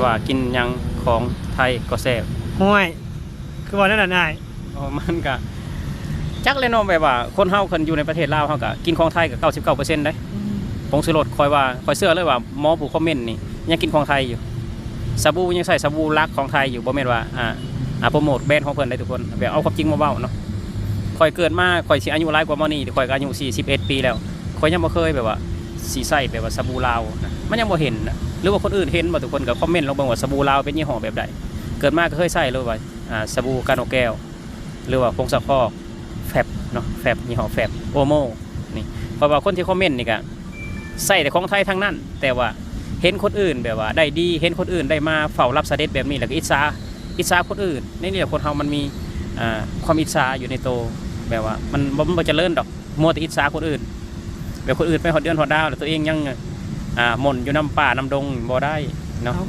ວ່າກິນຫຍັງຂອງໄທກໍແຊບ. ຫ້ວຍ ຄືເວົ້າແນວນັ້ນອ້າຍ? ອໍ ມັນກະຈັກແຫຼະເນາະ ແບບວ່າຄົນເຮົາຄັນຢູ່ໃນປະເທດລາວ ເຮົາກະກິນຂອງໄທກະເກົ້າສິບເກົ້າເປີເຊັນເດ້. ອືມ ຜົງຊູລົດ ຂ້ອຍວ່າ ຂ້ອຍເຊື່ອເລີຍວ່າໝໍຜູ້ຄອມເມັນນີ້ຍັງກິນຂອງໄທຢູ່. ສະບູຍັງໃຊ້ສະບູຫຼັກຂອງໄທຢູ່ ບໍ່ແມ່ນວ່າ ອ່າ ອ່າ ໂປຣໂມດແບຣນຂອງເພິ່ນເດ້ທຸກຄົນ ແບບເອົາຄວາມຈິງມາເວົ້າເນາະ. ຂ້ອຍເກີດມາ ຂ້ອຍຊິອາຍຸຫຼາຍກວ່າໝໍນີ້ ຂ້ອຍກະອາຍຸສີ່ສິບເອັດປີແລ້ວ ຂ້ອຍຍັງບໍ່ເຄີຍແບບວ່າຊິໃຊ້ແບບວ່າສະບູລາວນະ ມັນຍັງບໍ່ເຫັນນະ. ຫຼືວ່າຄົນອື່ນເຫັນບໍ່ທຸກຄົນ ກະຄອມເມັນລົງເບິ່ງວ່າສະບູລາວເປັນຍີ່ຫໍ້ແບບໃດ. ເກີດມາກະເຄີຍໃຊ້ເລີຍວ່າ ອ່າ ສະບູກາໂນແກ້ວ ຫຼືວ່າຜົງສະຄອກ ແຟບເນາະ ແຟບ ຍີ່ຫໍ້ແຟບ ໂອໂມ ນີ້. ເພາະວ່າຄົນທີ່ຄອມເມັນນີ້ກະໃຊ້ແຕ່ຂອງໄທທັງນັ້ນ ແຕ່ວ່າເຫັນຄົນອື່ນແບບວ່າໄດ້ດີ ເຫັນຄົນອື່ນໄດ້ມາເຝົ້າຮັບສະເດັດແບບນີ້ ແລ້ວກະອິດສາ ອິດສາຄົນອື່ນ. ໃນນີ້ແຫຼະ ຄົນເຮົາມັນມີ ອ່າ ຄວາມອິດສາຢູ່ໃນໂຕ ແບບວ່າມັນບໍ່ ມັນບໍ່ຈະເລີນດອກ ມັວແຕ່ອິດສາຄົນອື່ນ ແບບຄົນອື່ນໄປຮອດເດືອນຮອດດາວ ແລ້ວໂຕເອງຍັງ ອ່າ ໝົ່ນຢູ່ນຳປ່ານຳດົງ ບໍ່ໄດ້ເນາະ. ເອົ້າ